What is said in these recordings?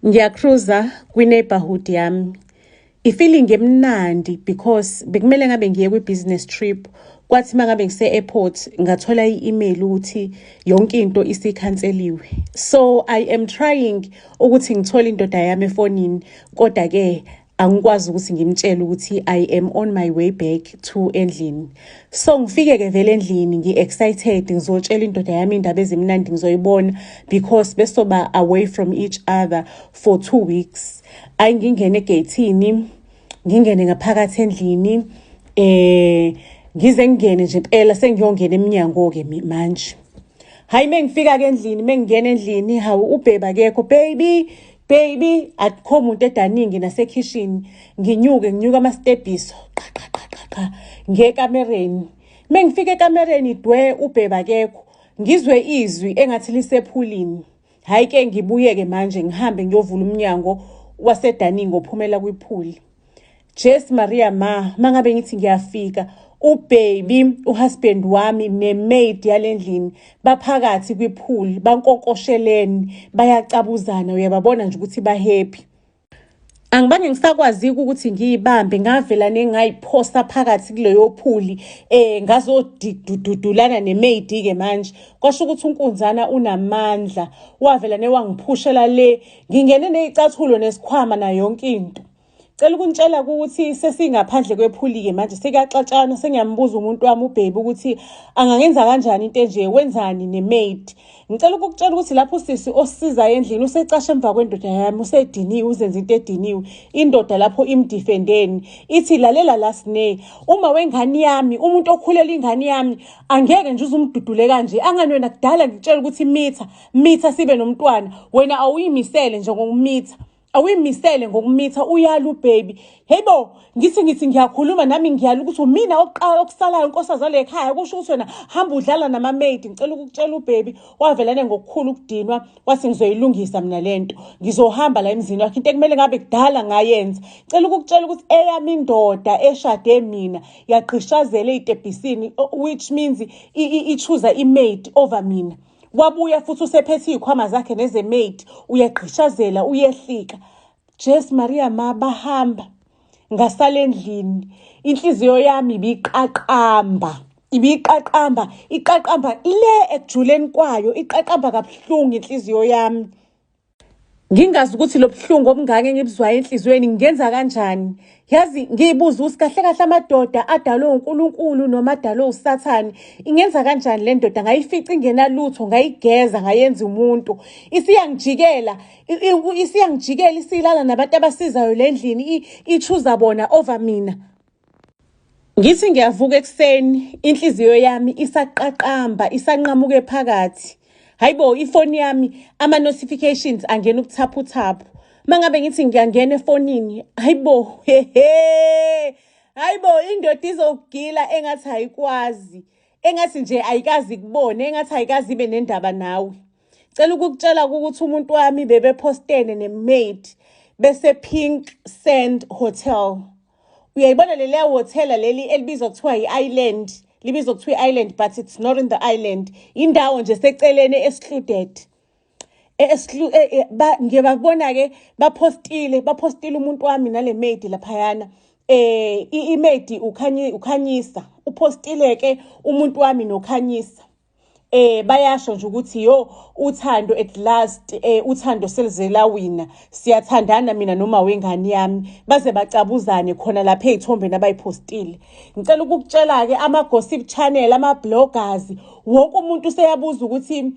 Ngiya-cruise-a kwi-neighborhood yami. I-feeling emnandi because bekumele ngabe ngiye kwi-business trip. Kwathi uma ngabe ngise-airport ngathola i-email ukuthi yonke into isikhanseliwe. So I am trying ukuthi ngithole indoda yami efonini, kodwa-ke angikwazi ukuthi ngimtshele ukuthi I am on my way back to endlini. So ngifike-ke vele endlini ngi-excited, ngizotshela indoda yami indaba ezimnandi, ngizoyibona because besoba away from each other for 2 weeks. Ayi, ngingene egeyithini, ngingene ngaphakathi endlini, ngize ngingene nje impela, sengiyongena eminyango-ke manje. Hayi, mengifika-ke endlini, mengingena endlini, hawu, u-baby akekho. Baby, baby, akukho muntu e-dining nasekhishini. Nginyuke, nginyuka amastebhiso, qa qa qa qa qa, ngiye ekamereni. Mengifika ekamereni, dwe, u-baby akekho. Ngizwe izwi engathi lisephulini. Hhayi-ke, ngibuye-ke manje, ngihambe ngiyovula umnyango wase-dining ophumela kwi-pool. Jesu Maria ma, mangabe ngithi ngiyafika, u-baby, u-husband wami, ne-maid yale ndlini baphakathi kwi-pool, bankonkoshelene, bayacabuzana, uyababona nje ukuthi ba-happy. Angibange ngisakwazi-ke ukuthi ngiyibambe, ngavela nengayiphosa phakathi kuleyo pool, ngazodudulana ne-maid-ke manje. Kwasho ukuthi unkunzana unamandla, wavela newangiphushela le, ngingene ney'cathulo nesikhwama nayo yonke into. Cela ukunitshela ukuthi sesingaphandle kwe-pool-ke manje, sekuyaxatshana, sengiyambuza umuntu wami u-baby ukuthi angangenza kanjani into enje, wenzani ne-maid. Ngicela ukukutshela ukuthi lapho usisi osisizayo endlini usecashe emva kwendoda yami, usediniwe, uzenza into ediniwe. Indoda lapho imdefendeni, ithi, "Lalela la Sne, uma wengane yami, umuntu okhulela ingane yami, angeke nje uze umdudule kanje. Angani wena kudala ngikutshela ukuthi mitha, mitha sibe nomntwana, wena awuyimisele nje ngokumitha. Awuyimisele ngokumitha." Uyala u-baby. Hey bo, ngithi ngiyakhuluma nami, ngiyala ukuthi umina oqala okusalayo, nkosazana ekhaya, kusho ukuthi wena hamba udlala nama-maid. Ngicela ukukutshela, u-baby wavelane ngokukhulu ukudinwa, wathi, "Ngizoyilungisa mina lento, ngizohamba la emzini wakhe, into ekumele ngabe kudala ngayenza." Cela ukukutshela ukuthi eyami indoda eshade mina yagqishazela ey'tebhisini, which means i-choose-a i-maid over mina. Wabuya futhi usephethe iy'khwama zakhe neze-maid, uyagqishazela, uyehlika. Jesu Maria ma, bahamba, ngasala endlini. Inhliziyo yami ibiqaqamba, ibiqaqamba, iqaqamba le ekujuleni kwayo, iqaqamba kabuhlungu inhliziyo yami. Ngingazi ukuthi lo buhlungu obungaka engibuzwayo enhliziyweni ngingenza kanjani. Yazi ngiyibuza ukuthi kahle kahle amadoda adalwe uNkulunkulu noma adalwe uSathane? Ingenza kanjani le ndoda? Ngayifica ingenalutho, ngayigeza, ngayenza umuntu. Isiyangijikela, isiyangijikela, isilala nabantu abasizayo le ndlini, i-choose-a bona over mina. Ngithi ngiyavuka ekuseni, inhliziyo yami isaqaqamba, isanqamuke phakathi. Hayibo, ifoni yami, ama-notifications angena ubuthaphuthaphu. Uma ngabe ngithi ngiyangena efonini, hayibo, hehe, hayibo, indoda izokugila engathi ayikwazi, engathi nje ayikazi kubone, engathi ayikazi ibe nendaba nawe. Cela ukukutshela ukuthi umuntu wami bebephostene ne-maid bese Pink Sand Hotel. Uyayibona leliya hotela leli elibizwa kuthiwa i-island, libizwa kuthiwa i-island, but it's not in the island. Indawo nje seceleni excluded. Ngiyababona-ke baphostile, baphostile umuntu wami nale maid laphayana. I-maid uKhanyisa, uphostile-ke umuntu wami noKhanyisa. Bayasho nje ukuthi, yo, uthando at last, uthando selize lawina, siyathandana mina noma wengane yami, baze bacabuzane khona lapha ey'thombeni abayiphostile. Ngicela ukukutshela-ke, ama-gossip channel, ama-bloggers, wonke umuntu useyabuza ukuthi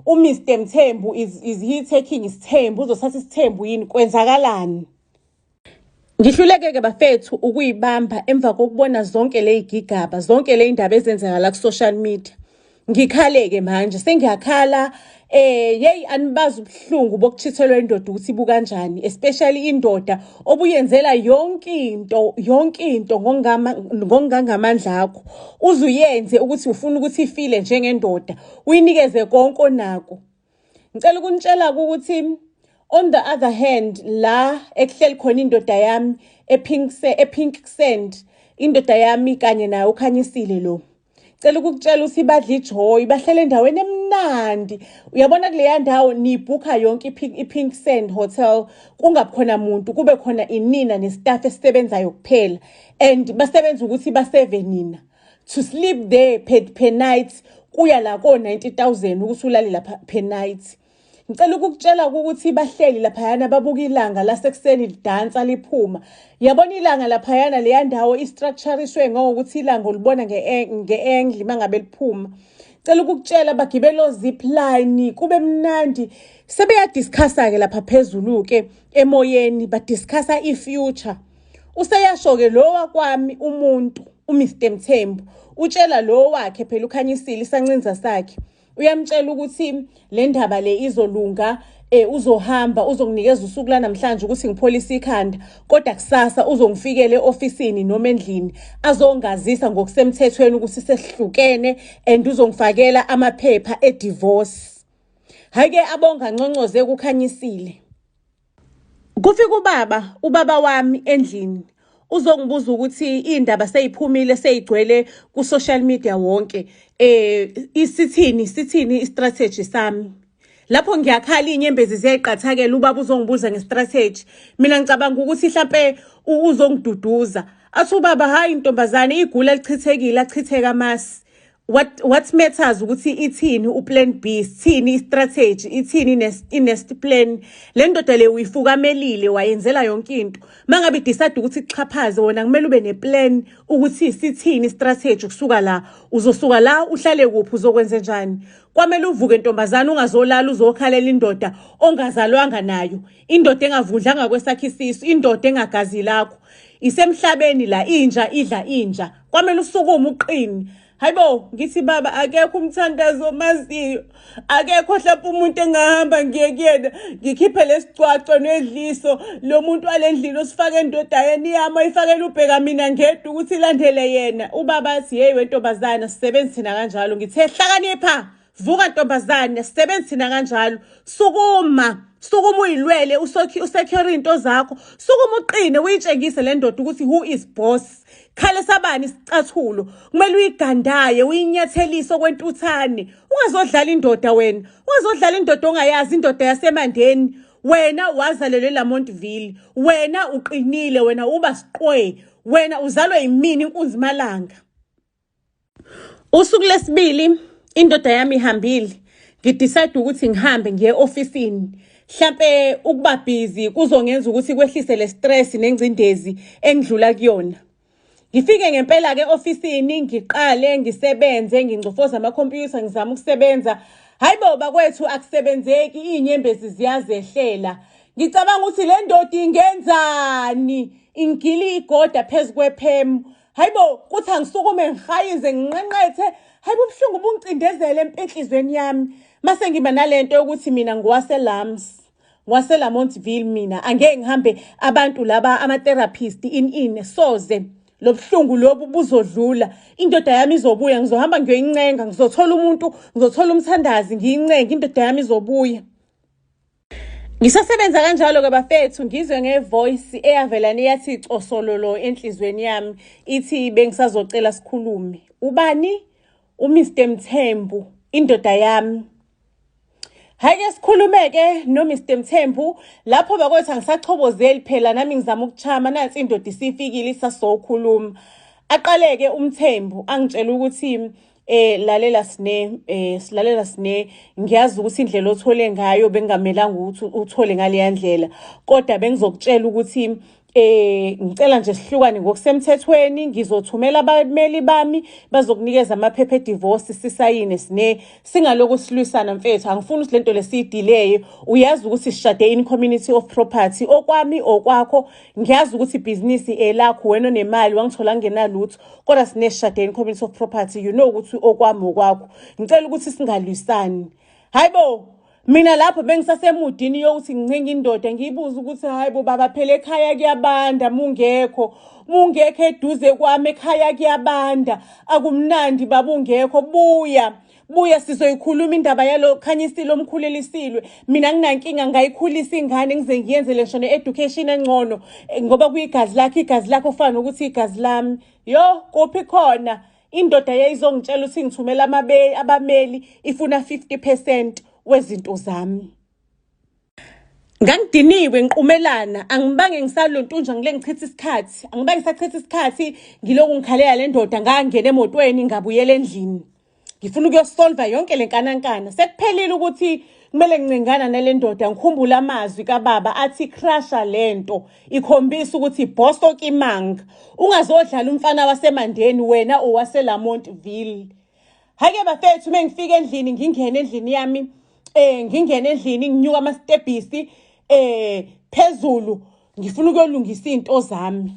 uMr Mthembu, is he taking isithembu, uzothatha isithembu yini, kwenzakalani? Ngihluleke-ke bafethu ukuyibamba emva kokubona zonke ley'gigaba, zonke ley'ndaba ezenzeka la ku-social media. Ngikhale-ke manje, sengiyakhala. Yeyi, anibazi ubuhlungu bokuchithelwa indoda ukuthi ibukanjani, especially indoda obuyenzela yonke into, yonke into ngokungangamandla akho, uze uyenze ukuthi ufuna ukuthi ifile njengendoda, uyinikeze konke onako. Ngicela ukunitshela ukuthi on the other hand, la ekuhleli khona indoda yami ePink Sand, indoda yami kanye naye uKhanyisile lo. Cela ukukutshela ukuthi badla ijoy, bahlele endaweni emnandi. Uyabona kuleya ndawo nibhukha yonke i-Pink Sand Hotel, kungabi khona muntu, kube khona inina nestaff esisebenzayo kuphela. And basebenza ukuthi baseve nina. To sleep there per night kuya la ko 90,000 ukuthi ulale lapha per night. Ngicela ukukutshela ukuthi bahleli laphayana babuka ilanga lasekuseni lidansa liphuma. Yabona ilanga laphayana leya ndawo istructureiswe ngokuthi ilanga ulibona nge-angle mangabe liphuma. Cela ukukutshela bagibela o-zip line kube mnandi. Sebeyadiscussa-ke lapha phezulu-ke emoyeni badiscussa i-future. Useyasho-ke lo wakwami umuntu uMr Mthembu utshela lo wakhe phela ukhanyisile isancinza sakhe. Uyamtshela ukuthi le ndaba le izolunga uzohamba uzonginikeza usuku lanamhlanje ukuthi ngipholise ikhanda kodwa kusasa uzongifikela eofisini noma endlini azongazisa ngokusemthethweni ukuthi sesihlukene and uzongifakela amaphepha edivorce. Hhayi-ke abonga nconcoze kukhanyisile. Kufika ubaba wami endlini uzongibuza ukuthi indaba seyiphumile seyigcwele ku-social media wonke isithini i-strategy sami. Lapho ngiyakhala inyembezi ziyayiqathakela ubaba uzongibuza nge-strategy. Mina ngicabanga ukuthi mhlampe uzongiduduza. Athi ubaba hayi ntombazane igula lichithekile achitheka amasi. What matters ukuthi ithini uplan B, sithini i-strategy, ithini i-next plan. Le ndoda le uyifukamelile wayenzela yonke into. Mangabe decide ukuthi ikuxhaphaze wona kumele ube neplan ukuthi sithini i-strategy kusuka la. Uzosuka la uhlale kuphi uzokwenza njani. Kwamele uvuke ntombazane ungazolala uzokhalela indoda ongazalwanga nayo. Indoda engavundlanga kwesakhe isisu, indoda engagazi lakho. Isemhlabeni la inja idla inja. Kwamele usukume uqine. Hayibo ngithi baba akekho umthandazo omaziyo, akekho mhlawumbe umuntu engahamba ngiye kuyena ngikhiphe lesicwaco nedliso lo muntu walendlini osifake endodayeni yami ayifakele ubheka mina ngedwa ukuthi ilandele yena. Ubaba athi hey wentombazana sisebenzi thina kanjalo. Ngithe hlakanipha, vuka ntombazane, sisebenzi thina kanjalo. Sukuma, sukuma uyilwele usecure into zakho. Sukuma uqine uyitshengise le ndoda ukuthi who is boss. Khale sabani isicathulo kumele uyigandaye uyinyathelise okwentuthane. Ungazodlala indoda wena, ungazodlala indoda ongayazi, indoda yasemandeni. Wena wazalelwe eLamontville, wena uqinile, wena uba siqwe, wena uzalwe yimini inkunzi malanga. Usuku lesibili indoda yami ihambile, ngidecide ukuthi ngihambe ngiye ofisini. Mhlampe ukuba busy kuzongenza ukuthi kwehlise le stress nengcindezi engidlula kuyona. Ngifike ngempela ke ofisini ngiqale ngisebenze ngingcofoza amakhompyutha ngizama ukusebenza. Hayibo bakwethu akusebenzeki, izinyembezi ziyazehlela. Ngicabanga ukuthi le ndoda ingenzani, ingili igoda phezu kwephemu. Hayibo kuthi angisukume ngihayize nginqenqethe. Hayibo ubuhlungu bungicindezele enhlizweni yami. Mase ngiba nalento yokuthi mina ngiwaseLams, ngiwaseLamontville mina angeke ngihambe abantu laba ama-therapist in soze. Lo buhlungu lobu buzodlula, indoda yami izobuya, ngizohamba ngiyoyincenga, ngizothola umuntu, ngizothola umthandazi ngiyincenge, indoda yami izobuya. Ngisasebenza kanjalo-ke bafethu, ngizwe ngevoice eyavela niyathi cosololo enhlizweni yami ithi bengisazocela sikhulume. Ubani? uMr Mthembu, indoda yami. Hhayi-ke sikhulume-ke no-Mr Mthembu lapho bakwethu angisachobozeli phela nami ngizama ukuchama nansi indoda isifikile isasokhuluma. Aqale-ke uMthembu angitshela ukuthi lalela Sne, silalela Sne, ngiyazi ukuthi indlela othole ngayo bengamelanga ukuthi uthole ngaleya ndlela, kodwa bengizokutshela ukuthi ngicela nje sihlukane ngokusemthethweni, ngizothumela abameli bami bazokunikeza amaphepha edivorce sisayine Sne, singaloku silwisana mfethu, angifuni ukuthi lento lesiyideleye. Uyazi ukuthi sishade in community of property, okwami okwakho, ngiyazi ukuthi ibhizinisi elakho wena onemali wangithola ngingenalutho, kodwa Sne sishade in community of property, you know ukuthi okwami okwakho, ngicela ukuthi singalwisani. Hayibo mina lapho bengisasemudini yokuthi ngincenga indoda ngiyibuza ukuthi hayibo baba phela ekhaya kuyabanda mungekho eduze kwami ekhaya kuyabanda akumnandi baba ungekho, buya buya sizoyikhuluma indaba yalo khanyisile omkhulelisile. Mina nginankinga ngayikhulisa ingane ngize ngiyenzele ngisho ne-education engcono ngoba kuyigazi lakhe, igazi lakho fana nokuthi igazi lami. Yo kuphi khona? Indoda yayizongitshela ukuthi ngithumela abameli ifuna 50% wezinto zami. Ngangidiniwe ngiqumelana, angibange ngisalontunja ngile ngichitha isikhathi, angibange ngisachitha isikhathi ngilokhu ngikhalela le ndoda. Ngangena emotweni ngabuyela endlini. Ngifuna ukuyosolva yonke le nkanankana. Sekuphelile ukuthi kumele ngincengana nale ndoda, ngikhumbule amazwi kababa athi crasha lento ikhombisa ukuthi bosso kimang ungazodlala umfana waseMandeni wena owaseLamontville. Hake bafethu, mengifika endlini, ngingena endlini yami, ngingena endlini nginyuka ama-stebhisi phezulu, ngifuna ukuyolungisa izinto zami.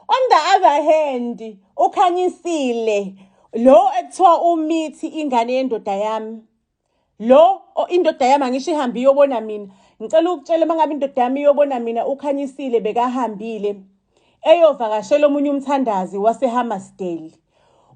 On the other hand, uKhanyisile lo ekuthiwa umithi ingane yendoda yami lo, indoda yami angisho ihambe iyobona mina. Ngicela ukutshela, uma ngabe indoda yami iyobona mina, uKhanyisile bekahambile eyovakashela omunye umthandazi waseHammarsdale.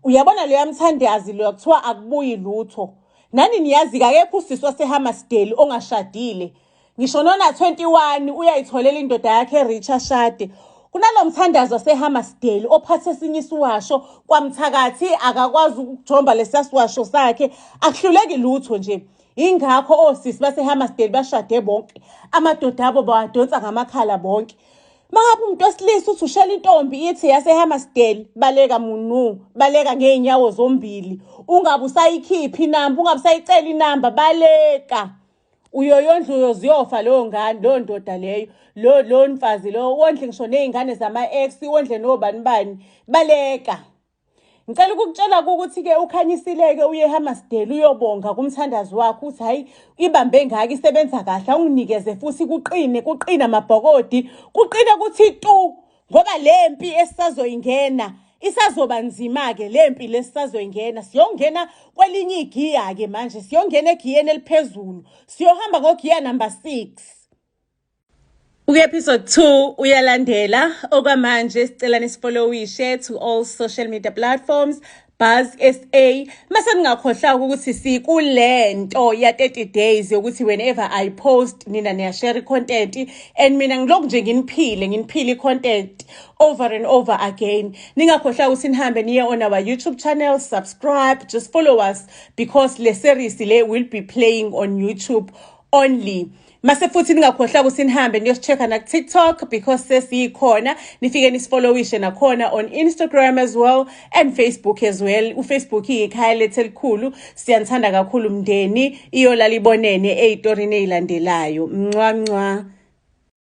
Uyabona leya mthandazi lo kuthiwa akubuyi lutho. Nani niyazi akekho usisi waseHammarsdale ongashadile. Ngisho nona 21 uyayitholela indoda yakhe rich ashade. Kunalo mthandazi waseHammarsdale ophathe esinye isiwasho kwamthakathi, akakwazi ukujomba lesiya siwasho sakhe, akuhluleki lutho nje. Ingakho osisi baseHammarsdale bashade bonke, amadoda abo bawadonsa ngamakhala bonke. Mangabe umuntu wesilisa uthi ushela intombi ithi yaseHammarsdale, baleka munu, baleka ngey'nyawo zombili, ungabe usayikhipha inamba, ungabe usayicela inamba, baleka. Uyoyondla uyoziyofa leyo ngane, leyo ndoda leyo, lo mfazi lo, wondle ngisho ney'ngane zama-ex, wondle nobani bani, baleka. Ngicela ukukutshela ukuthi-ke uKhanyisile-ke uye eHammarsdale uyobonga kumthandazi wakhe ukuthi hhayi ibambe ngaka isebenza kahle, awunginikeze futhi kuqine, kuqine amabhokodi, kuqine kuthi tu, ngoba le mpi esisazoyingena isazoba nzima-ke. Le mpi lesisazoyingena, siyongena kwelinye igiya-ke manje, siyongena egiyeni eliphezulu, siyohamba ngogiya number 6. Uku-episode 2 uyalandela. Okwamanje sicela nisifollowishe to all social media platforms, Buzz SA. Mase ningakhohlwa ukuthi sikulento ya 30 days yokuthi whenever I post nina niyashare content, and mina ngilokhu nje nginiphile content over and over again. Ningakhohlwa ukuthi nihambe niye on our YouTube channel, subscribe, just follow us, because le series le will be playing on YouTube only. Mase futhi ningakhohlwa ukuthi nihambe niyosichecka na TikTok, because sesikhona, nifike nisifollowishe nakhona on Instagram as well and Facebook as well. UFacebook iyikhaya lethu elikhulu. Siyanithanda kakhulu mndeni, iyolala ibonene ey'torini ey'landelayo. Mncwa mncwa.